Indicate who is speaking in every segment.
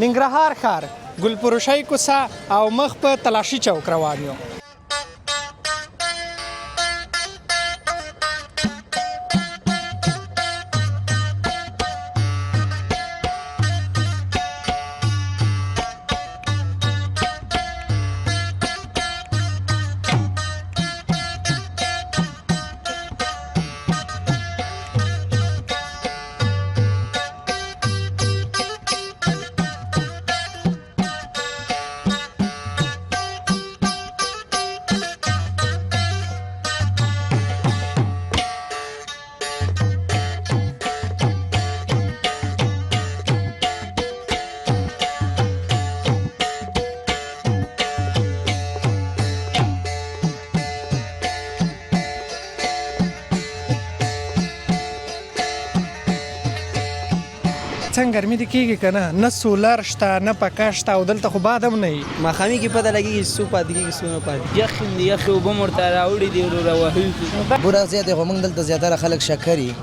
Speaker 1: ننګرهار ښار، ګلفروشۍ کوڅه او مخ په تلاشي چوک روان یو. څنګه ګرمي دې کېږي که نه؟ نه سولر شته، نه پکه شته او دلته خو باد هم نه وي.
Speaker 2: ماښامي کې پته لګېږي چې څو پاتې کېږي څو نه پاتې کېږي.
Speaker 3: یخ هم دی، یخې اوبه مو ورته راوړي دي وروره وهو یې پرې.
Speaker 4: بوره زیاته خو موږ دلته زیاتره خلک شکر یي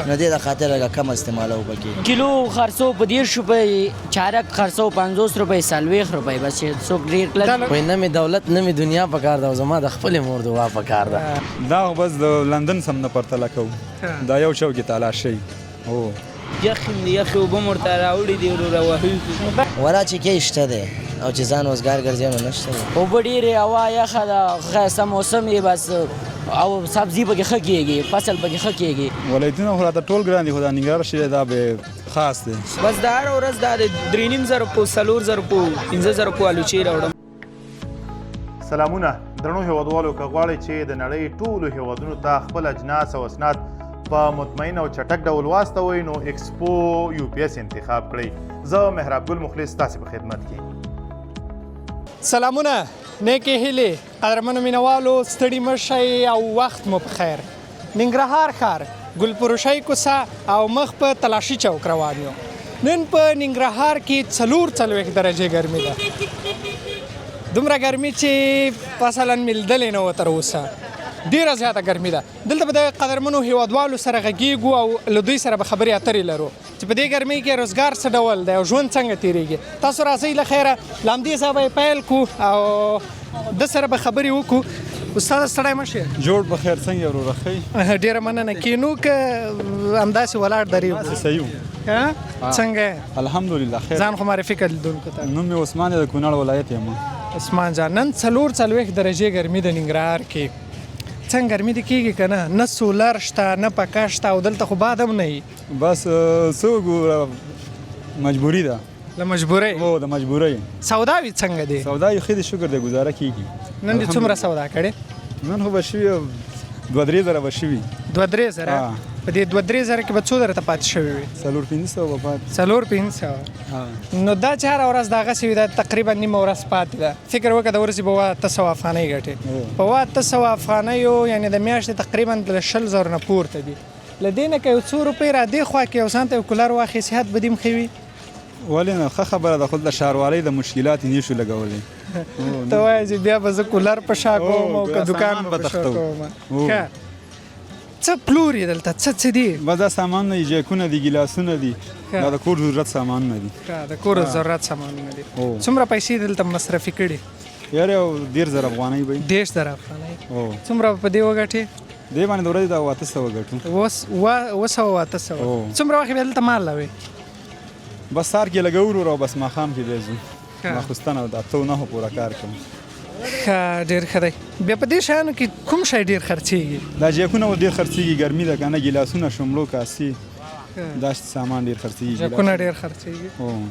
Speaker 4: نو دې د خاطره لږه کمه استعمالوو پکې.
Speaker 3: کیلو خرڅو په 30 روپۍ، چارک خرڅو 50 روپۍ، 40 روپۍ بس چې څوک ډېر کلک.
Speaker 5: وایي نه مې دولت نه مې دنیا پکار ده او زما د خپلې مور دعا پکار ده.
Speaker 6: دا خو بس د لندن سم نه پرتله کوو دا یو چوک یې تالاشۍ هو.
Speaker 3: یخ هم دی، یخې اوبه مو ورته راوړي دي وروره وهو یې پرې.
Speaker 4: ولا چې کې شته دی او چې ځان وزګار ګرځي نو نشته دی.
Speaker 3: اوبه ډېرې، هوا یخه ده، ښایسته موسم یې بس او سبزي پکې ښه کېږي، فصل پکې ښه کېږي.
Speaker 6: ولایتونه خو راته ټول ګران دي خو دا ننګرهار چې دی دا به خاص دی.
Speaker 2: بس دا هره ورځ دا د 3.5 زره روپو، 4 زره روپو، 5 زره روپو الوچې راوړم.
Speaker 7: سلامونه درنو هیوادوالو، که غواړئ چې د نړۍ ټولو هیوادونو ته خپل اجناس او اسناد په مطمئن او چټک ډول واستوئ نو ایکسپو یو پي اس انتخاب کړئ. زه محراب ګل مخلص تاسو په خدمت کې.
Speaker 1: سلامونه، نیکې هیلې، قدرمنو مینوالو، ستړي مه شئ او وخت مو په خیر. ننګرهار ښار، ګلفروشۍ کوڅه او مخ په تلاشي چوک روان یو. نن په ننګرهار کې 44 درجې ګرمي ده، دومره ګرمي چې مثلا مې لیدلې نه وه تر اوسه، ډیره زیاته ګرمي ده. دلته به د قدرمنو هیوادوالو سره غږیږو او له دوی سره به خبرې اترې لرو چې په دې ګرمۍ کې روزګار څه ډول دی او ژوند څنګه تیریږي. تاسو راځئ له خیره، له همدې ځایه به یې پیل کړو او د سره به خبرې وکړو. استاد، ستړی مه شې.
Speaker 6: جوړ په خیر، څنګه وروره، ښه یې؟
Speaker 1: ډېره مننه. کینو که همداسې ولاړ درېږو؟
Speaker 6: داسې صحیح وو.
Speaker 1: څنګه یې؟
Speaker 6: الحمدلله خیر.
Speaker 1: ځان خو معرفي کړه لیدونکو ته.
Speaker 6: نوم مې عثمان دی، د کونړ ولایت یم.
Speaker 1: عثمان جان، نن 44 درجې ګرمي ده ننګرهار کې. څنګه ګرمي دې کېږي که نه؟ نه سولر شته، نه پکه شته او دلته خو باد هم نه وي.
Speaker 6: بس څه وګوره، مجبوري ده.
Speaker 1: له مجبورۍ؟
Speaker 6: هو، د مجبورۍ.
Speaker 1: سوداوي څنګه دي؟
Speaker 6: سودا یې ښه دي، شکر دی، ګزاره کېږي.
Speaker 1: نن دې څومره سودا کړې؟
Speaker 6: نن خو به شوي 2-3 زره به شوي.
Speaker 1: 2-3 زره؟ په دې 2-3 زره کې به څو درته پاتې شوي وي؟
Speaker 6: 400-500 به پاتې.
Speaker 1: 400-500؟ نو دا چې هره ورځ دغسې وي، دا تقریبا نیمه ورځ پاتې ده. فکر وکړه، د ورځې به 800 افغانۍ ګټې. په 800 افغانیو یعنې د میاشتې تقریبا له 20 زرو نه پورته دي. له دې نه که یو څو روپۍ را دې خوا کې او ځان ته یو کولر واخلې، صحت به دې هم ښه وي.
Speaker 6: ولې نه، ښه خبره ده، خو د ښاروالۍ د مشکلات یې نشو لګولی.
Speaker 1: ته وایې چې بیا به زه کولر په شا کوم او که دوکان
Speaker 6: سامان
Speaker 1: به
Speaker 6: به
Speaker 1: په شا
Speaker 6: تښتوو.
Speaker 1: کوم. ښه، څه پلوري دلته؟ څه څه دي؟
Speaker 6: بس دا سامانونه دي، جیکونه دي، ګیلاسونه دي، دا د کور ضرورت سامانونه دي.
Speaker 1: ښه، د کور ضرورت سامانونه دي. څومره پیسې دلته مصرفي کړي؟
Speaker 6: یاره، یو 30 زره افغانۍ به وي.
Speaker 1: 30 زره افغانۍ؟ څومره به په دې وګټې؟
Speaker 6: دې باندې د ورځې دا 800 ګټو.
Speaker 1: اوس 700، 800. څومره وخت بیا دلته مال لوي؟
Speaker 6: بس سهار کې لږه وروره او بس ماښام کې بیا ځو. ماخوستن او د 8، 9 پوره کار کوم.
Speaker 1: ښه، ډېر ښه دی. بیا په دې شیانو کې کوم شی ډېر خرڅېږي؟
Speaker 6: دا جیکونه ډېر خرڅېږي، ګرمي ده که نه، ګیلاسونه، شملو کاسې، دا سامان ډېر خرڅېږي.
Speaker 1: جیکونه ډېر خرڅېږي.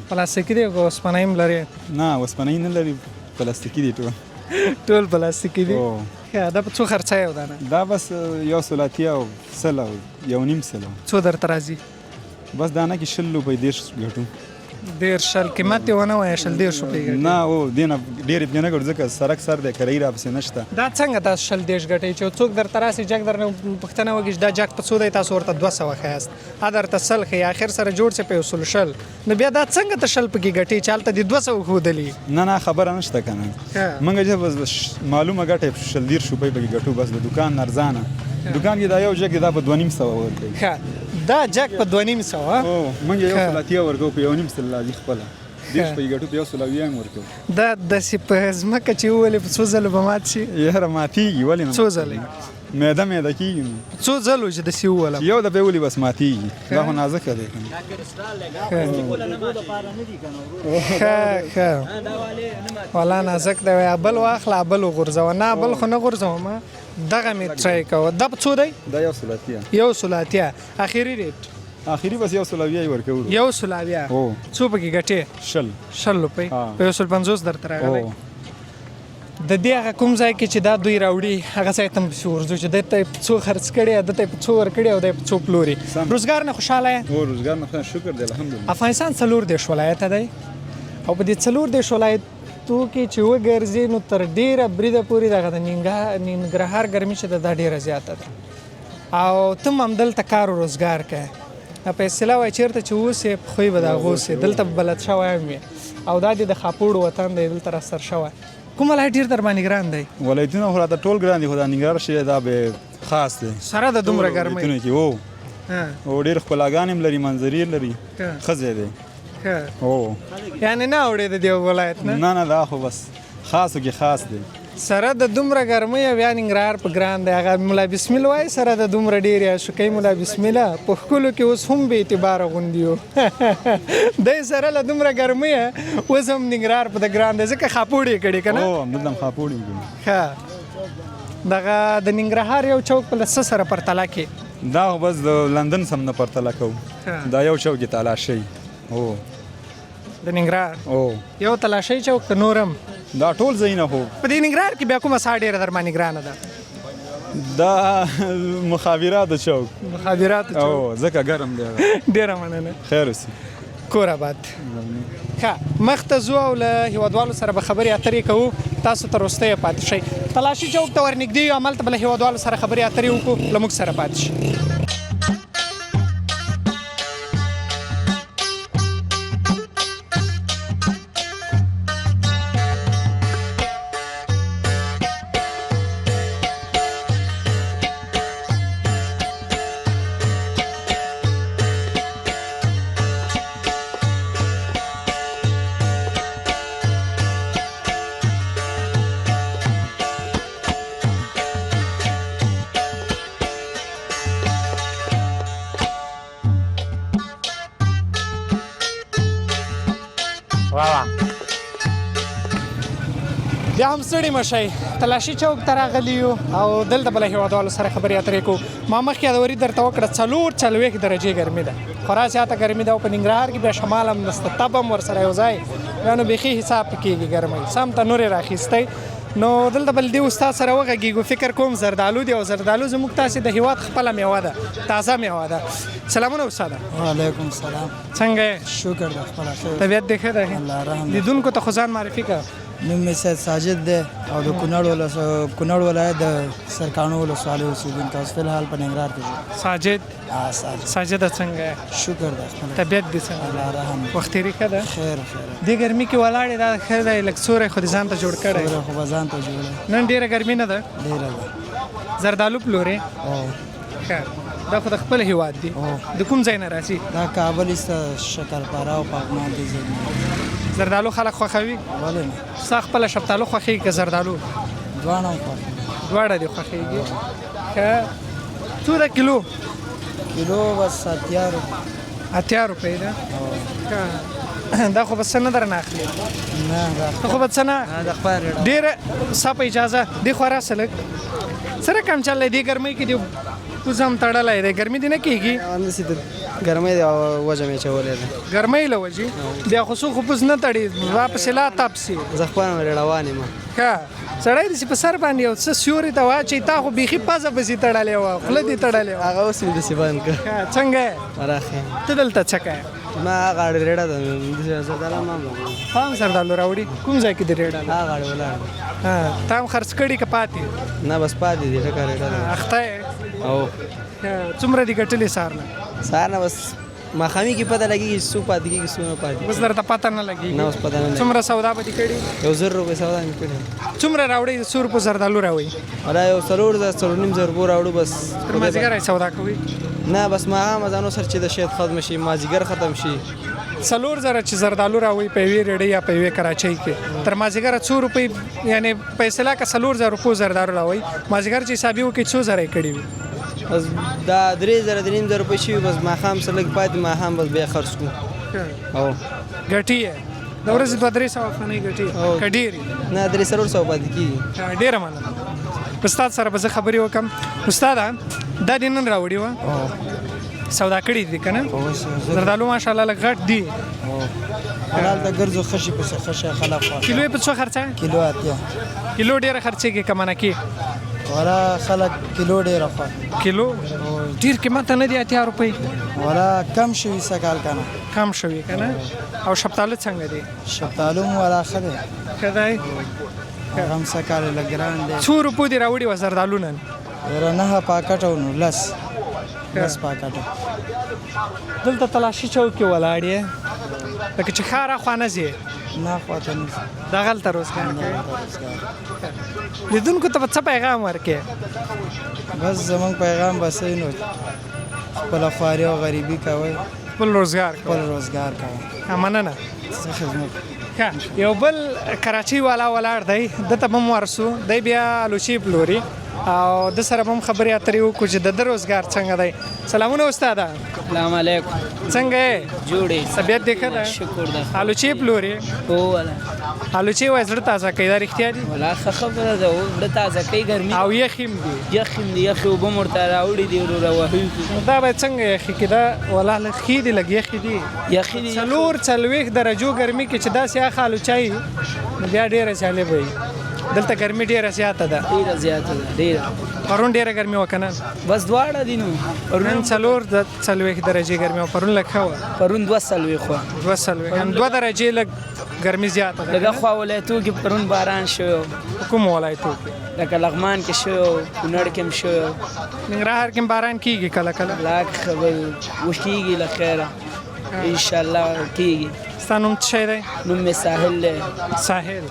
Speaker 1: پلاستیکي دی که اوسپنۍ هم لري؟
Speaker 6: نه، اوسپنۍ نه لري، پلاستیکي دي ټول.
Speaker 1: ټول پلاستیکي دي. ښه، دا په څو خرڅه یو دانه؟
Speaker 6: دا بس 180 او 100 او 1.5 سل.
Speaker 1: څو درته راځي؟
Speaker 6: بس دانه کې 20 روپۍ، 30 ګټو.
Speaker 1: 30، 20، قیمت یې ونه وایه، 20، 30 روپۍ ګټې؟
Speaker 6: نه، او دې نه ډېرې پرې نه ګټو، ځکه سرک سر دی، کرایي راپسې نشته.
Speaker 1: دا څنګه تاسو 20، 30 ګټئ چې څوک درته راسي، جګ درنه پوښتنه وکړي چې دا جګ په څو دی، تاسو ورته 200 ښیاست، ا درته 100 ښیي، اخر سره جوړ سي په 120، نو بیا دا څنګه ته 20 پکې ګټې چې هلته دې 200 ښودلي؟
Speaker 6: نه نه، خبره نشته که نه. مونږ چې بس معلومه ګټه 20، 30 روپۍ پکې ګټو، بس د دوکان ارزانه دوکان کې دا یو جګ دی، دا په 250 ورکوي.
Speaker 1: ښه، دا جګ په 250؟
Speaker 6: مونږ 180 ورکوو، په 1.5 سل راځي خپله. 30 پکې ګټو، په 170 هم ورکوو.
Speaker 1: دا داسې په ځمکه چې وولې په څو ځلو به مات شي؟
Speaker 6: یاره ماتېږي، ولې نه؟
Speaker 1: څو ځلې؟
Speaker 6: میده میده کېږي نو.
Speaker 1: څو ځلو چې داسې وولم؟
Speaker 6: یو دفعه ولي بس ماتېږي، دا خو نازکه دی.
Speaker 1: ښه ښه والا نازک دی. وایي بل واخله بل وغورځوه. نه بل خو نه غورځوم، دغه مې try کوه. دا په څو دی؟
Speaker 6: دا 180.
Speaker 1: 180. اخري rate؟
Speaker 6: اخري بس 170 یې ورکوو.
Speaker 1: 170. څو پکې ګټې؟
Speaker 6: 20.
Speaker 1: 20 روپۍ. په 150 درته راغلی. د دې هغه کوم ځای کې چې دا دوی راوړي هغه ځای ته هم پسې ورځو چې ده ته یې په څو خرڅ کړي، ده ته یې په څو ورکړي او دی په څو پلوري. روزګار نه خوشحاله یې؟
Speaker 6: هو روزګار نه خوشحاله، شکر دی الحمدلله.
Speaker 1: افغانستان 34 ولایته دی او په دې 34 ولایتو کې چې وګرځې نو تر ډېره بریده پورې دغه د ننګرهار ګرمي چې ده دا ډېره زیاته ده او ته هم همدلته کار و روزګار کوې. په اصطلاح وایي چېرته چې اوسې په خوی به د هغه اوسې، دلته به بلد شوی هم وي او دا دې د خاپوړو وطن دی، دلته راستر شوی. کوم ولایت ډېر در باندې ګران دی؟
Speaker 6: ولایتونه خو راته ټول ګران دي، خو دا ننګرهار چې دا به خاص دی
Speaker 1: سره د دومره ګرمۍ
Speaker 6: کې. هو او ډېر ښکلاګانې هم لري، منظرې لري، ښه ځای دی. هو
Speaker 1: یعنې نه اوړې د دې ولایت نه؟
Speaker 6: نه نه، دا خو بس خاصو کې خاص دی.
Speaker 1: سره د دومره ګرمۍ او بیا ننګرهار په ګران دی. هغه ملا بسمل وایي سره د دومره ډېرې عاشقۍ ملا بسمله په ښکلو کې اوس هم بې اعتباره غوندي یو. دی سره له دومره ګرمۍ اوس هم ننګرهار په د ګران دی، ځکه خاپوړې یې کړې که نه؟
Speaker 6: هو همدلته هم خاپوړې یې کړې.
Speaker 1: ښه دغه د ننګرهار یو چوک په له څه سره پرتله کې؟
Speaker 6: دا خو بس د لندن سم نه پرتله کوو، دا یو چوک یې تالاشي. هو
Speaker 1: د ننګرهار یو تلاشۍ چوک که نور هم؟
Speaker 6: دا ټول ځایونه. خو
Speaker 1: په دې ننګرهار کې بیا کومه ساحه ډېره در باندې ګرانه ده؟
Speaker 6: دا مخابراتو چوک.
Speaker 1: مخابراتو چوک.
Speaker 6: او ځکه ګرم دی.
Speaker 1: ډېره مننه.
Speaker 6: خیر اوسې.
Speaker 1: کور آباد. ښه مخته ځو او له هیوادوالو سره به خبرې اترې کوو، تاسو تر وروستیه پاتې شئ. تلاشي چوک ته ورنږدې یو، هملته به له هیوادوالو سره خبرې اترې وکړو، له موږ سره پاتې شئ. بیا هم ستړي مه شئ، تلاشي چوک ته راغلي یو او دلته به له هېوادوالو سره خبرې اترې کوو. ما مخکې یادوري درته وکړه 44 درجې ګرمي ده، خورا زیاته ګرمي ده او په ننګرهار کې بیا شمال هم نشته، تب هم ورسره یو ځای، بیا نو بیخي حساب کېږي ګرمۍ، سم تنور یې راخیستی. نو دلته به له دې استاد سره وغږېږو. فکر کوم زردالو دی او زردالو زموږ تاسې د هېواد خپله مېوه ده، تازه مېوه ده. سلامونه استاده.
Speaker 8: وعلیکم سلام.
Speaker 1: څنګه یې؟
Speaker 8: شکر ده خپله خیر.
Speaker 1: طبیعت دې ښه دی؟
Speaker 8: الله رحم.
Speaker 1: لیدونکو ته خو ځان معرفي کړه.
Speaker 8: نوم مې سید ساجد دی او د کونړ ولایت د سرکاڼو ولسوالۍ اوسېدونکی، اوس فی الحال په ننګرهار کې ژوند.
Speaker 1: ساجد؟
Speaker 8: ساجد.
Speaker 1: ساجده څنګه یې؟
Speaker 8: شکر ده خپله.
Speaker 1: طبیعت دې څنګه؟
Speaker 8: الله رحم.
Speaker 1: وخت تېري ښه ده؟
Speaker 8: خیر خیر.
Speaker 1: دې ګرمي کې ولاړې دا ښه دی، لږ سوری خو دې ځان ته جوړ کړی.
Speaker 8: سوری خو به ځان ته جوړ.
Speaker 1: نن ډېره ګرمي نه ده؟
Speaker 8: ډېره ده.
Speaker 1: زردالو پلورې؟
Speaker 8: هو.
Speaker 1: ښه، دا خو د خپل هیواد دی، د کوم ځای نه راځي؟
Speaker 8: دا کابل ایسته شکرپاره او پغمان دي ځایونه.
Speaker 1: زردالو خلک خوښوي؟
Speaker 8: ولې نه؟
Speaker 1: ستا خپله شفتالو خوښېږي که زردالو؟
Speaker 8: دواړه هم خوښېږي.
Speaker 1: دواړه دې خوښېږي. ښه، څو ده کیلو؟
Speaker 8: کیلو بس 80 روپۍ.
Speaker 1: 80 روپۍ ده؟ ښه، دا خو به څه نه درنه اخلي؟
Speaker 8: نه،
Speaker 1: ته خو به څه نه؟ ډېره ستا په اجازه دې خوا راسه لږ. څه رقم چل دی دې ګرمۍ کې؟ دې پوزه هم تړلی دی، ګرمي دې نه کېږي؟
Speaker 5: همداسې د ګرمۍ د وجه مې اچولې ده.
Speaker 1: ګرمۍ له وجې؟ بیا خو څوک خو پوز نه تړي، را پسې لا تپ سي.
Speaker 5: زه خپله هم روان یم.
Speaker 1: ښه سړی داسې په سر باندې یو څه سیوري ته واچوي، تا خو بیخي پزه پسې تړلې وه، خوله دې تړلې وه.
Speaker 5: هغه اوس مې داسې بند کړ.
Speaker 1: ښه، څنګه یې؟
Speaker 5: راخې.
Speaker 1: ته دلته څه کوې؟
Speaker 5: ما هغه غاړې رېړه ده، زردالو ما هم راوړي.
Speaker 1: تا هم زردالو راوړي؟ کوم ځای کې دې رېړه ده؟
Speaker 5: هغه غاړې ولاړ.
Speaker 1: تا هم خرڅ کړي که پاتې؟
Speaker 5: نه بس پاتې دي، ټکه رېړه ده.
Speaker 1: اخته یې؟
Speaker 5: هو.
Speaker 1: څومره دې ګټلې سهار نه؟
Speaker 5: سهار نه بس ماښامي کې پته لګېږي چې څو پاتې کېږي څو نه پاتې.
Speaker 1: اوس درته پته نه لګېږي؟
Speaker 5: نه اوس پته نه لګېږي.
Speaker 1: څومره سودا به دې کړې؟
Speaker 5: یو 1000 روپۍ سودا مې کړې.
Speaker 1: څومره راوړئ؟ د څو روپو زردالو راوړئ؟
Speaker 5: ولا یو 4000 4.5 روپو راوړو بس.
Speaker 1: تر مازدیګره یې سودا کوئ؟
Speaker 5: نه بس ماښام اذانو سره چې د شهید ختم شي، مازدیګر ختم شي،
Speaker 1: 4000 چې زردالو راوړي په یوې ریړۍ یا په یوې کراچۍ کې، تر مازیګره څو روپۍ، یعنې په اصطلاح که 4000 روپو زردالو راوړي، مازیګر چې حسابي وکړي څو زره یې کړي وي؟
Speaker 9: بس دا 3000 3.5 زره روپۍ شوي، بس ماښام څه لږ پاتې، ماښام بس بیا خرڅ کړو. او
Speaker 1: ګټي یې د ورځې 200-300 افغانۍ ګټي که ډېرې؟
Speaker 9: نه، 300-400 پاتې کېږي.
Speaker 1: ډېره مننه. استاد سره به زه خبرې وکړم. استاده دا دې نن راوړي وه، سودا کړي دي که نه؟ زردالو ماشاءالله لږ غټ دي.
Speaker 8: هلته ګرځو خشي پسې خشه خلک خوښ.
Speaker 1: کیلو یې په څو خرڅه؟
Speaker 8: کیلو 80.
Speaker 1: کیلو ډېره خرڅېږي که منه کې؟
Speaker 8: ولا خلک کیلو ډېره خوښ.
Speaker 1: کیلو ډېر قیمته نه دي 80 روپۍ؟
Speaker 8: ولا کم شوي سږکال که نه.
Speaker 1: کم شوي که نه؟ او شفتالو څنګه دي؟
Speaker 8: شفتالو هم ولا ښه دی.
Speaker 1: ښه دی؟
Speaker 8: هغه هم سږکال لږ ګران دی.
Speaker 1: څو روپو دې راوړي وه زردالو نن؟
Speaker 8: یاره 9 پاکټه و، نو 10 پاکټه.
Speaker 1: دلته تلاشي چوک کې ولاړ یې، لکه چې ښار اخوا نه ځې؟
Speaker 8: نه، خوا ته نه ځي.
Speaker 1: دغلته روزګار کوې؟ لیدونکو ته به څه پیغام ورکې؟
Speaker 8: بس زمونږ پیغام به څه نو، خپله خواري او غریبي کوئ،
Speaker 1: خپل روزګار
Speaker 8: خپل روزګار کوئ.
Speaker 1: مننه.
Speaker 8: څه خدمت.
Speaker 1: یو بل کراچۍ والا ولاړ دی، ده ته به هم ورسو، دی بیا الوچې پلوري او ده سره به هم خبرې اترې وکړو چې د ده روزګار څنګه دی. سلامونه استاده.
Speaker 2: سلام علیکم.
Speaker 1: څنګه یې؟
Speaker 2: جوړ یې؟
Speaker 1: طبیعت دې ښه دی؟
Speaker 2: شکر ده.
Speaker 1: الوچې پلورې؟
Speaker 2: هو ولا.
Speaker 1: الوچې وایي زړه تازه کوي، دا رښتیا دي؟
Speaker 2: ولا ښه خبره ده، زړه تازه کوي، ګرمي
Speaker 1: او یخ هم دي.
Speaker 2: یخ هم دي، یخې اوبه مو ورته راوړي دي وروره، وهي.
Speaker 1: دا به څنګه یخې کې؟ دا ولا لږ ښې دي، لږ یخې دي.
Speaker 2: یخې دي.
Speaker 1: 44 درجو ګرمي کې چې داسې یخه الوچه وي نو بیا ډېره جالبه وي. دلته ګرمي ډېره زیاته ده.
Speaker 2: ډېره زیاته ده، ډېره.
Speaker 1: پرون ډېره ګرمي وه که نه؟
Speaker 2: بس دواړه دي نو.
Speaker 1: نن 44 درجې ګرمي وه، پرون لږ ښه وه.
Speaker 2: پرون 42 وه.
Speaker 1: 42، 2 درجې لږ ګرمي زیاته ده.
Speaker 2: لږه خوا ولایتو کې پرون باران شوی و.
Speaker 1: په کومو ولایتو کې؟
Speaker 2: لکه لغمان کې شوی و، کونړ کې هم شوی و.
Speaker 1: ننګرهار کې هم باران کېږي کله کله؟
Speaker 2: لاک خبر وکېږي له خیره انشاءالله کېږي.
Speaker 1: ستا نوم څه شی دی؟
Speaker 2: نوم مې ساحل دی.
Speaker 1: ساحل.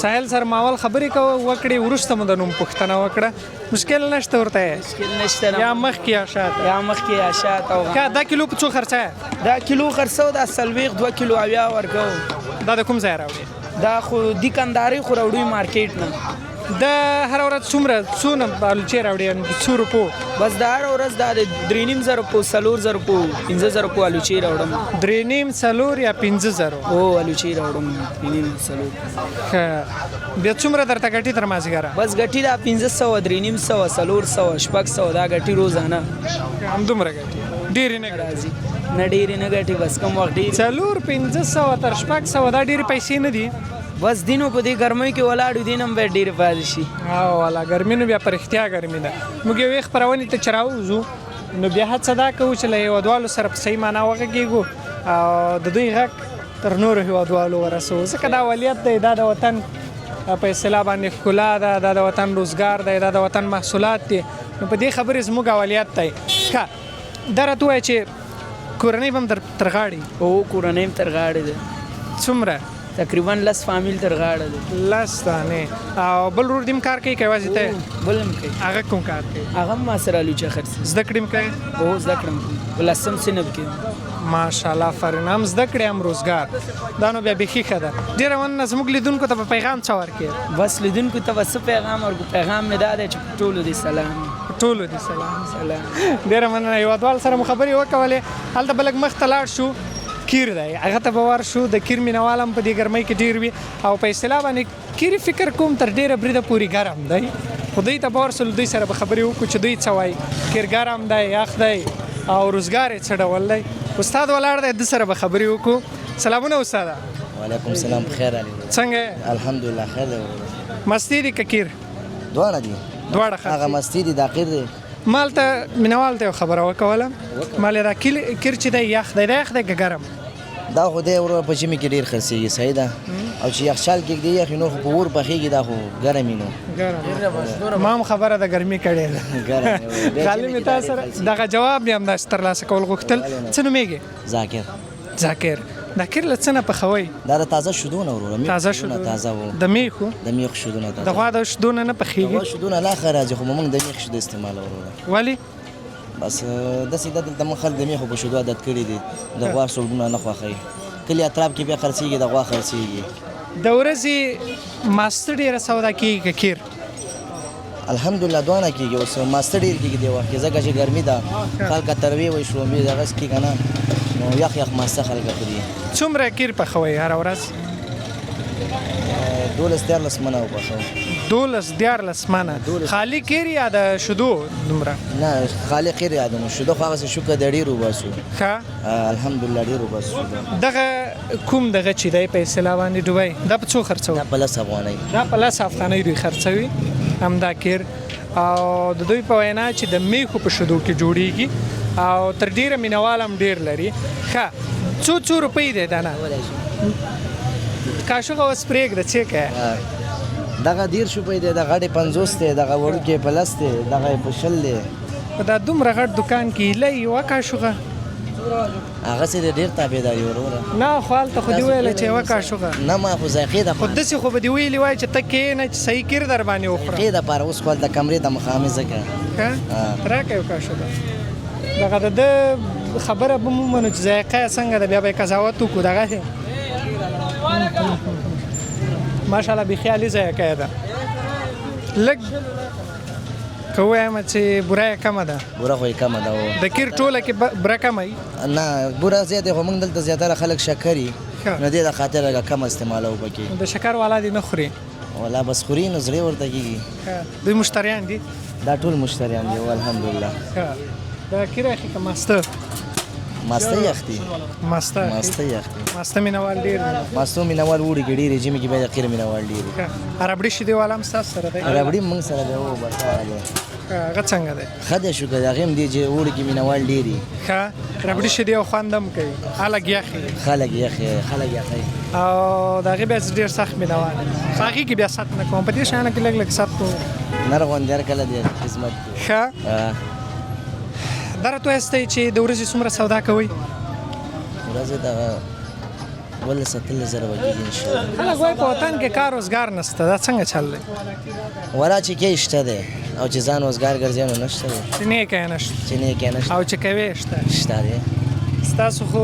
Speaker 1: ساحل سره ما اول خبرې وکړې، وروسته مو د نوم پوښتنه وکړه. مشکل نشته ورته؟
Speaker 2: مشکل نشته.
Speaker 1: یا مخکې یا شاته؟
Speaker 2: یا مخکې یا شاته.
Speaker 1: که دا کیلو په څو خرڅه؟
Speaker 2: دا کیلو خرڅو دا 40، 2 کیلو 70 ورکوو.
Speaker 1: دا د کوم ځای راوړې؟
Speaker 2: دا خو د کندهاري خو راوړي مارکیټ نه.
Speaker 1: د هره ورځ څومره څونه الوچې راوړي، د څو روپو؟
Speaker 2: بس د هره ورځ دا د 3.5 زره روپو، 4,000 روپو، 5,000 روپو الوچې راوړم.
Speaker 1: 3.5، 4 یا 5,000؟
Speaker 2: هو الوچې راوړم 3.5، 4.
Speaker 1: ښه، بیا څومره درته ګټي تر مازدیګره؟
Speaker 2: بس ګټي دا 500، 350، 400، 600 دا ګټي روزانه.
Speaker 1: همدومره ګټي، ډېرې نه
Speaker 2: راځي؟ نه ډېرې نه ګټي، بس کم وخت ډېرې.
Speaker 1: 400، 500 تر 600 دا ډېرې پیسې نه دي؟
Speaker 2: بس دینو په دې ګرمۍ کې ولاړو، دین هم باید ډېرې پاتې شي.
Speaker 1: او والا ګرمي نو بیا په رښتیا ګرمي ده. موږ یوې خپرونې ته چې راووځو نو بیا هڅه دا کوو چې له هېوادوالو سره په صحیح معنا وغږېږو او د دوی غږ تر نورو هېوادوالو ورسوو، ځکه دا اولیت دی، دا د وطن په اصطلاح باندې ښکلا ده، دا د وطن روزګار دی، دا د وطن محصولات دي، نو په دې خبرې زموږ اولیت دی. ښه، دا راته ووایه چې کورنۍ به هم تر غاړې؟
Speaker 2: هو، کورنۍ هم تر غاړې ده.
Speaker 1: څومره؟
Speaker 2: تقریبا 10 فامیل تر غاړه دی.
Speaker 1: 10 دانې. او بل ورور دې هم کار کوي که یوازې ته؟
Speaker 2: بل هم کوي.
Speaker 1: هغه کوم کار کوي؟
Speaker 2: هغه هم ما سره الوچه خرڅوي.
Speaker 1: زده کړې هم کوي؟
Speaker 2: هو، زده کړې هم کوي، په 10 صنف کې.
Speaker 1: ماشاءالله، آفرین، هم زده کړې هم روزګار، دا نو بیا بیخي ښه ده. ډېره مننه. زموږ لیدونکو ته به پیغام څه ورکړې؟
Speaker 2: بس لیدونکو ته به څه پیغام ورکړو، پیغام مې دا دی چې په ټولو دې سلام.
Speaker 1: په ټولو دې سلام.
Speaker 2: سلام.
Speaker 1: ډېره مننه. هېوادوال سره مو خبرې وکولې. هلته به لږ مخته لاړ شو، کیر دی، هغه ته به ورشو. د کیر مینهوال هم په دې ګرمۍ کې ډېر وي او په اصطلاح باندې کیر فکر کوم تر ډېره بریده پورې ګرم دی، خو دوی ته به ورشو، له دوی سره به خبرې وکړو چې دوی څه وایي، کیر ګرم دی، یخ دی او روزګار یې څه ډول دی. استاد ولاړ دی، ده سره به خبرې وکړو. سلامونه استاده.
Speaker 4: وعلیکم سلام، بخیر علي.
Speaker 1: څنګه یې؟
Speaker 4: الحمدلله خیر دی وروره.
Speaker 1: مستې دي که کیر؟
Speaker 4: دواړه دي.
Speaker 1: دواړه خرڅېږي.
Speaker 4: هغه مستې دي، دا قیر دی.
Speaker 1: مالته مینوال ته یو خبره وکوله، مال دا کیر چې دی یخ دی، دا یخ دی که ګرم؟
Speaker 4: دا خو دی وروره په ژمي کې ډېر خرڅېږي، صحیح ده، او چې یخچال کې ږدي یخ نو خو په اور پخېږي، دا خو ګرم وي نو.
Speaker 1: ګرم. ما هم خبره د ګرمي کړې ده.
Speaker 4: ګرم وي.
Speaker 1: خالي مې تا سره دغه جواب مې همداسې ترلاسه کول غوښتل. څه نومېږي؟
Speaker 4: ذاکر.
Speaker 1: ذاکر، دا کیر له څه نه پخوئ؟
Speaker 4: دا د تازه شیدو نه وروره.
Speaker 1: تازه شیدو
Speaker 4: تازه وو.
Speaker 1: د میښو؟
Speaker 4: د میښو شیدو نه تازه.
Speaker 1: د غوا د شیدو نه نه پخېږي؟
Speaker 4: د غوا شیدو نه لا ښه راځي، خو موږ د میښ شیدو استعمالوو وروره.
Speaker 1: ولې؟
Speaker 4: بس داسې ده، دلته موږ خلک د میښو په شیدو عادت کړي دي، د غوا شیدونه نه خوښوي. کلي اطراف کې بیا خرڅېږي، د غوا خرڅېږي.
Speaker 1: د ورځې ماسته ډېره سودا کېږي که کیر؟
Speaker 4: الحمدلله دواړه کېږي. اوس ماسته ډېر کېږي دې وخت کې، ځکه چې ګرمي ده، خلک تروې وایي، شړومبې دغه څکي که نه، نو یخ یخ ماسته خلک خوري.
Speaker 1: څومره کیر پخوئ هره ورځ؟
Speaker 4: 12 13 منه وپخوو.
Speaker 1: 12 13 منه خالي کیر یا د شیدو دومره؟
Speaker 4: نه خالي کیر یادوم، شیدو خو هغسې شکر دی ډېر وباسو.
Speaker 1: ښه
Speaker 4: الحمدلله ډېر وباسو شیدو.
Speaker 1: دغه کوم دغه چې دی په اصطلاح باندې ډوبی، دا په څو خرڅوي؟
Speaker 4: دا په 10 افغانۍ.
Speaker 1: دا په 10 افغانۍ دوی خرڅوي همدا کیر. او د دوی په وینا چې د میښو په شیدو کې جوړیږي او تر ډېره مینهوال هم ډېر لري. ښه څو څو روپۍ دی دا؟ نه کاشوغه اوس پرېږده، څه کوې؟
Speaker 4: دغه 30 روپۍ دی، دغه غټې 50 دی، دغه وړوکی په 10 دی، دغه په 20 دی.
Speaker 1: په دا دومره غټ دکان کې ایله یوه کاشوغه؟
Speaker 4: هغسې دی ډېر تابعداري وروره.
Speaker 1: نه خو هلته خو دې ویله چې یوه کاشوغه.
Speaker 4: نه ما خو ذایقې د
Speaker 1: خو داسې خو به دې ویلي وای چې ته کښېنه چې صحیح کیر در باندې وخوره.
Speaker 4: ذایقې دپاره اوس خو هلته کمرې ته مخامخ ځکه.
Speaker 1: ښه راکړه یو کاشوغه. دغه د ده خبره به مو ومنو چې ذایقه یې څنګه ده، بیا به یې قضاوت وکړو. دغه دی ماشاءالله بیخي عالي ذایقه یې ده. لږ که ووایم چې بوره یې کمه ده.
Speaker 4: بوره خو یې کمه ده.
Speaker 1: د کیر ټوله کې بوره کمه وي؟
Speaker 4: نه بوره زیاته، خو موږ دلته زیاتره خلک شکري، نو دې د خاطره لږه کمه استعمالوو پکې.
Speaker 1: د شکر والا دې نه خوري؟
Speaker 4: ولا بس خوري نو زړه ورته کېږي.
Speaker 1: دوی مشتریان دي؟
Speaker 4: دا ټول مشتریان دي الحمدلله.
Speaker 1: دا کیر اخلي که ماسته؟
Speaker 4: ماسته یې اخلي.
Speaker 1: ماسته
Speaker 4: ماسته یې اخلي.
Speaker 1: ماسته مینهوال ډېر دي.
Speaker 4: ماستو مینهوال اوړي کې ډېر، ژمي کې بیا د قیر مینهوال ډېر دي.
Speaker 1: ربړي شیدې والا هم ستاسو سره دی؟
Speaker 4: ربړي هم موږ سره دی، هو بس هغه دی.
Speaker 1: هغه څنګه دی؟
Speaker 4: ښه دی شکر دی، هغې هم دی چې اوړي کې مینهوال ډېر دي.
Speaker 1: ښه ربړي شیدې او خوند هم کوي، خلک یخي.
Speaker 4: خلک یخي، خلک یخي.
Speaker 1: او د هغې بیا ډېر سخت مینهوال دي، په هغې کې بیا ست نه کوم، په دې شیانو کې لږ لږ ست کوم.
Speaker 4: نر غوندې هر کله دی خدمت کوي.
Speaker 1: ښه دا راته وایاستئ چې د ورځې څومره سودا کوئ؟
Speaker 4: ورځې دغه 18 18 زره به کېږي انشاءالله.
Speaker 1: خلک وایي په وطن کې کار روزګار نشته، دا څنګه چل دی؟
Speaker 4: ولا چې کې شته دی، او چې ځان وزګار ګرځي نو نشته دی.
Speaker 1: چې نه یې کوې نشته.
Speaker 4: چې نه یې کوې نشته.
Speaker 1: او چې کوې شته.
Speaker 4: شته دی.
Speaker 1: ستاسو خو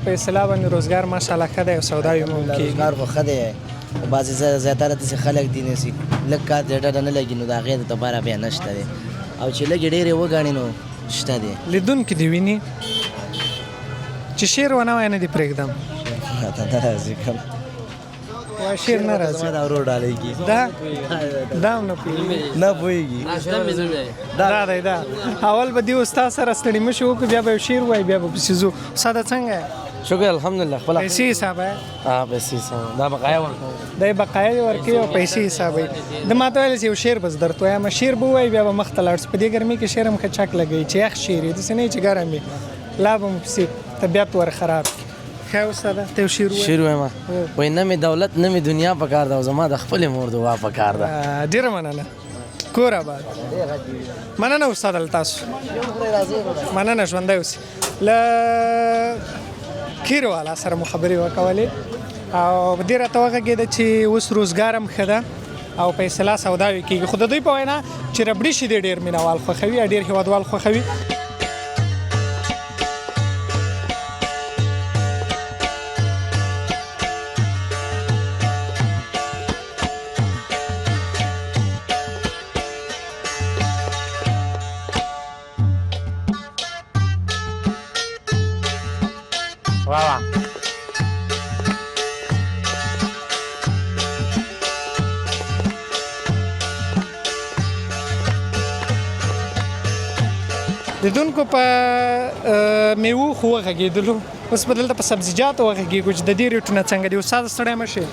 Speaker 1: په اصطلاح باندې روزګار ماشاءالله ښه دی او سودا یې هم کېږي.
Speaker 4: روزګار خو ښه دی، خو بعضې زیاتره داسې خلک دي نه چې لږ کار ترې ډډه نه لګي، نو د هغې دپاره بیا نشته دی، او چې لږې ډېرې وګڼي نو شته دی.
Speaker 1: لیدونکي دې ویني چې شعر ونه وایې نه دې پرېږدم.
Speaker 4: راته نه راځي که
Speaker 1: وایي شعر نه راځي.
Speaker 4: زما دا ورور ډالۍ کېږي.
Speaker 1: دا دا هم نه پوهېږي.
Speaker 4: نه پوهېږي.
Speaker 1: دا دی دا اول به دې استاد سره ستړي مشي وکړو، بیا به یو شعر ووایي، بیا به پسې ځو. استاده څنګه یې؟
Speaker 5: شکر الحمدلله. خپل
Speaker 1: پیسې حسابه؟
Speaker 5: ها پیسې حسابه، دا بقایا ورکوم.
Speaker 1: دا بقایا ورکوي او پیسې حسابوي. ده ما ته ویل چې یو شعر به زه درته وایم، شعر به ووایي بیا به مخته لاړ شو. په دې ګرمي کې شعر هم ښه چک لګوي چې یخ شعر وي، داسې نه وي چې ګرم وي، لا به مو پسې طبیعت ور خراب کړي. ښه استاده ته یو شعر ووایه.
Speaker 5: شعر وایم؟ وایي نه مې دولت نه مې دنیا پکار ده، او زما د خپلې مور دعا پکار ده.
Speaker 1: ډېره مننه، کور آباد. مننه استاد له تاسو مننه، ژوندی اوسئ. له کیر والا سره مو خبرې وکولې او دې راته وغږېده چې اوس روزګار هم ښه ده او په اصطلاح سوداوې کېږي، خو د دوی په وینا چې ربړي شیدې ډېر مینهوال خوښوي او ډېر هېوادوال خوښوي.
Speaker 5: واه
Speaker 1: لیدونکو په میوو خو وغږېدلو، اوس به دلته په سبزیجاتو وغږېږو چې د دې ریټونه څنګه دي. استاد ستړی مه شې.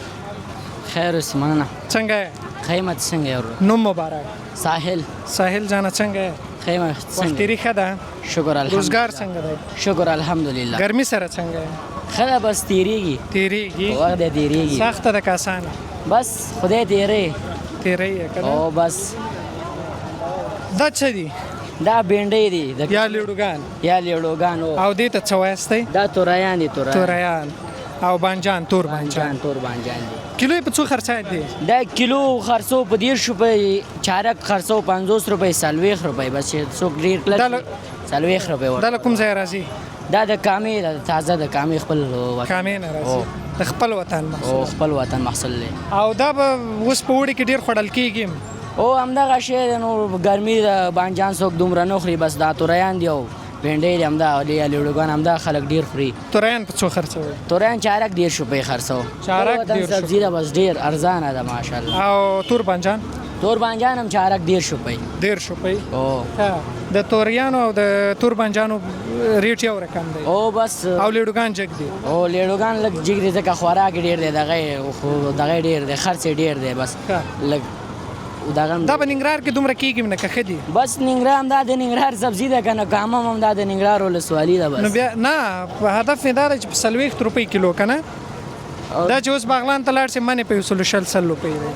Speaker 3: خیر اوسې، مننه.
Speaker 1: څنګه یې؟
Speaker 3: ښه یم، ته څنګه یې ورور؟
Speaker 1: نوم مبارک.
Speaker 3: ساحل.
Speaker 1: ساحل جانه څنګه یې؟
Speaker 3: ښه یم، څنګه؟
Speaker 1: وخت تېري ښه ده؟
Speaker 3: شکر الحمدلله.
Speaker 1: روزګار څنګه دی؟
Speaker 3: شکر الحمدلله.
Speaker 1: ګرمي سره څنګه یې؟
Speaker 3: ښه ده، بس تېرېږي.
Speaker 1: تېرېږي؟
Speaker 3: وخت دی تېرېږي.
Speaker 1: سخته ده که اسانه؟
Speaker 3: بس خدای تېری.
Speaker 1: تېری یې که نه؟
Speaker 3: او بس.
Speaker 1: دا څه دي؟
Speaker 3: دا بینډۍ دي.
Speaker 1: یا لیړوګان.
Speaker 3: یا لیړوګان.
Speaker 1: او دې ته څه وایاستئ؟
Speaker 3: دا توریان دي. توریان.
Speaker 1: توریان او بانجان، تور بانجان.
Speaker 3: تور بانجان دي.
Speaker 1: کیلو یې په څو خرڅه دي؟
Speaker 3: دا کیلو خرڅو په 30 روپۍ، چارک خرڅو 50 روپۍ، 40 روپۍ، بس چې څوک ډېر کلک 40 روپۍ ورکوي.
Speaker 1: دا له کوم ځایه راځي؟
Speaker 3: دا د کامې ده، تازه د کامې خپل وطن.
Speaker 1: کامې نه راځي، د خپل وطن محصول.
Speaker 3: او خپل وطن محصول دی.
Speaker 1: او دا به اوس په اوړي کې ډېر خوړل کېږي؟
Speaker 3: او همدغه شی دی. نو ګرمي ده، بانجان څوک دومره نه خوري، بس دا توریان دي او بینډۍ دي، همدا لیړوګان همدا خلک ډېر خوري.
Speaker 1: توریان په څو خرڅوي؟
Speaker 3: توریان چارک 30 روپۍ خرڅوو.
Speaker 1: چارک 30
Speaker 3: سبزي ده، بس ډېر ارزانه ده ماشاءالله.
Speaker 1: او تور بانجان؟
Speaker 3: تور بانجان هم چارک 30 روپۍ.
Speaker 1: 30 روپۍ.
Speaker 3: او
Speaker 1: د توریانو او د تور بانجانو ریټ یو رقم دی.
Speaker 3: او بس.
Speaker 1: او لیړوګان جګ دي؟
Speaker 3: او لیړوګان لږ جګ دي، ځکه خوراک ډېر دی، دغه خو دغه ډېر دی، خرڅ یې ډېر دی، بس لږ دغه.
Speaker 1: دا په ننګرهار کې دومره کېږي نه که ښه دي؟
Speaker 3: بس ننګرهار همدا د ننګرهار سبزي ده که نه، کامه هم همدا د ننګرهار ولسوالي ده بس.
Speaker 1: نو بیا نه، هدف مې دا دی چې په 40 روپۍ کیلو که نه، دا چې اوس باغلان ته لاړ شې منې په 120 روپۍ دی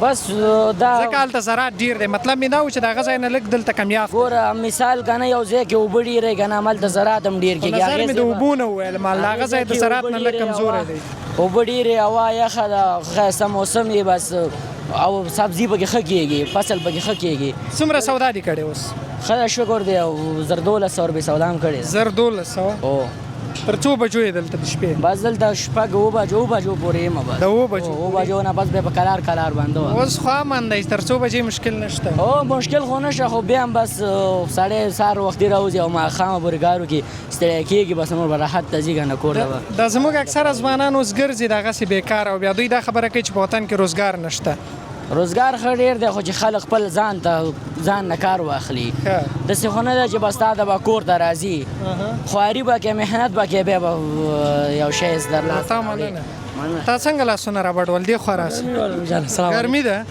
Speaker 3: بس. دا
Speaker 1: ځکه هلته زراعت ډېر دی. مطلب مې دا و چې د هغه ځای نه لږ دلته کمیاب.
Speaker 3: ګوره مثال که نه، یو ځای کې اوبه ډېرې که نه، هملته زراعت هم ډېر کېږي.
Speaker 1: نظر مې د اوبو نه وویل، مال د هغه ځای د زراعت نه لږ کمزوری دی.
Speaker 3: اوبه ډېرې، هوا یخه ده، ښایسته موسم یې بس، او سبزي پکې ښه کېږي، فصل پکې ښه کېږي.
Speaker 1: څومره سودا دې کړې اوس؟
Speaker 3: ښه ده شکر دی، او 1200 روپۍ سودا هم کړې ده.
Speaker 1: 1200؟
Speaker 3: هو.
Speaker 1: تر څو بجو یې دلته د شپې؟
Speaker 3: بس دلته شپږ اووه بجو، اووه بجو پورې یم بس.
Speaker 1: د اووه بجو؟
Speaker 3: اووه بجو نه بس بیا په قلار قلار باندې وه.
Speaker 1: اوس خو امن دی، تر څو بجې مشکل نشته؟
Speaker 3: هو مشکل خو نشته، خو بیا هم بس سړی سهار وختي راوځي او ماښامه پورې کار وکړي، ستړی کېږي، بس نور به راحت ته ځي که نه کور ته به.
Speaker 1: دا زموږ اکثره ځوانان اوس ګرځي دغسې بېکاره، او بیا دوی دا خبره کوي چې په وطن کې روزګار نشته.
Speaker 3: روزګار ښه ډېر دی، خو چې خلک خپل ځان ته ځان نه کار واخلي، داسې خو نه ده چې بس تا ته به کور ته راځي، خواري به کوې، محنت به کوې، بیا به یو شی درلاسه.
Speaker 1: تا مننه. تا څنګه لاسونه رابډول دې خوا راسه؟ ګرمي ده؟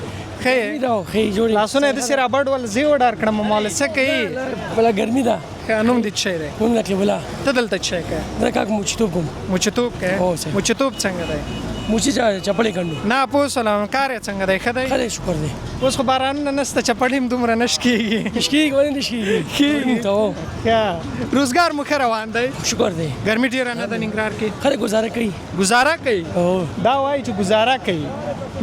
Speaker 1: ښه یې؟ لاسونه یې داسې رابډول، زه یې وډار کړم. مال څه کوي؟
Speaker 10: بله ګرمي ده.
Speaker 1: ښه، نوم دې څه شی دی؟
Speaker 10: نوم نقیب الله.
Speaker 1: ته دلته څه شی کوې؟
Speaker 10: زه کاک موچیتوب کوم.
Speaker 1: موچیتوب کوې؟ موچیتوب څنګه دی؟
Speaker 10: موچي چپړې ګنډو.
Speaker 1: نه پوه شولم، کار یې څنګه دی؟ ښه دی؟
Speaker 10: ښه دی شکر دی.
Speaker 1: اوس خو بارانونه نشته، چپړې هم دومره نه شکېږي.
Speaker 10: شکېږي ولې نه شکېږي؟
Speaker 1: کېږي. ښه، روزګار مو ښه روان دی؟
Speaker 10: شکر دی.
Speaker 1: ګرمي ډېره نه ده ننګرهار کې؟
Speaker 10: ښه دی، ګزاره کوي.
Speaker 1: ګزاره کوي؟ دا وایي چې ګزاره کوي،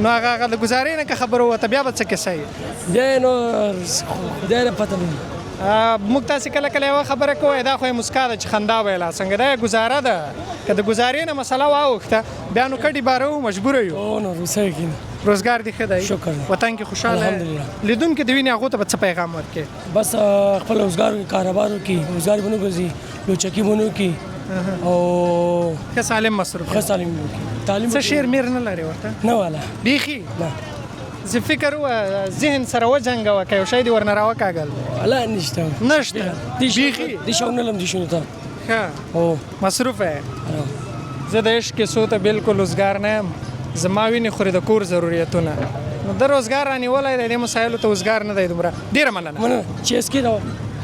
Speaker 1: نو هغه د ګزارې نه که خبره ووته بیا به څه کیسه وي؟
Speaker 10: بیا نو خدای نه پته لري.
Speaker 1: موږ تاسې کله کله یوه خبره کوی، دا خو یې مسکا ده چې خندا به یې لا څنګه ده، ګزاره ده. که د ګزارې نه مسله واوښته بیا نو کډې بارو مجبوره یو.
Speaker 10: هو نو روسه کې
Speaker 1: روزګار دې ښه دی؟
Speaker 10: شکر دی.
Speaker 1: وطن کې خوشحاله؟
Speaker 10: الحمدلله.
Speaker 1: لیدونکي د وینې هغو ته به څه پیغام ورکړې؟
Speaker 10: بس خپل روزګار وکړي، کاروبار وکړي، روزګار به نه ګرځي، لوچکي به نه وکړي، او
Speaker 1: ښه سالم مصروف،
Speaker 10: ښه سالم وکړي. تعلیم
Speaker 1: څه شعر میر نه لرې ورته؟
Speaker 10: نه والا
Speaker 1: بیخي
Speaker 10: نه.
Speaker 1: زه فکر و ذهن سره وجنګوه که یو شی دې ورنه راوکاږل.
Speaker 10: لا نشته.
Speaker 1: نشته بیخي؟
Speaker 10: دې شو نه لم دې شنو ته.
Speaker 1: ښه مصروف یې؟ زه د عشق کیسو ته بالکل روزګار نه یم، زما وینې خوري د کور ضروریتونه، نو د روزګار رانیولی دی، دې مسایلو ته روزګار نه دی دومره. ډېره مننه.
Speaker 10: مننه چې اس کې دا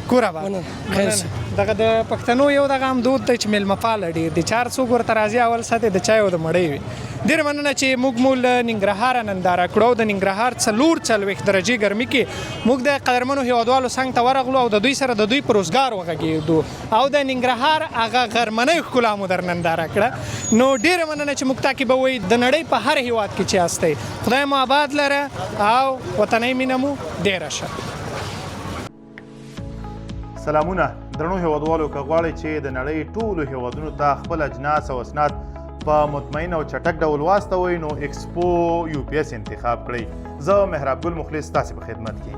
Speaker 1: کور آباد.
Speaker 10: خیر شه.
Speaker 1: دغه د پښتنو یو دغه هم دود دی چې مېلمه پاله ډېر دي، چې هر څوک ورته راځي اول ساعت یې د چای او د مړۍ وي. ډېره مننه چې موږ مو له ننګرهاره ننداره کړو او د ننګرهار 44 درجې ګرمي کې موږ د قدرمنو هیوادوالو څنګ ته ورغلو او د دوی سره د دوی په روزګار وغږېدو او د ننګرهار هغه غرمنۍ ښکلا مو در ننداره کړه. نو ډېره مننه چې موږ تعقیبوئ د نړۍ په هر هیواد کې چې یاستئ. خدای مو آباد لره او وطنۍ مینه مو ډېره شه.
Speaker 7: سلامونه درنو هیوادوالو، که غواړئ چې د نړۍ ټولو هیوادونو ته خپل اجناس او اسناد په مطمئن او چټک ډول واستوئ، نو ایکسپو یو پی اس انتخاب کړئ. زه محراب ګل مخلص تاسې په خدمت کې.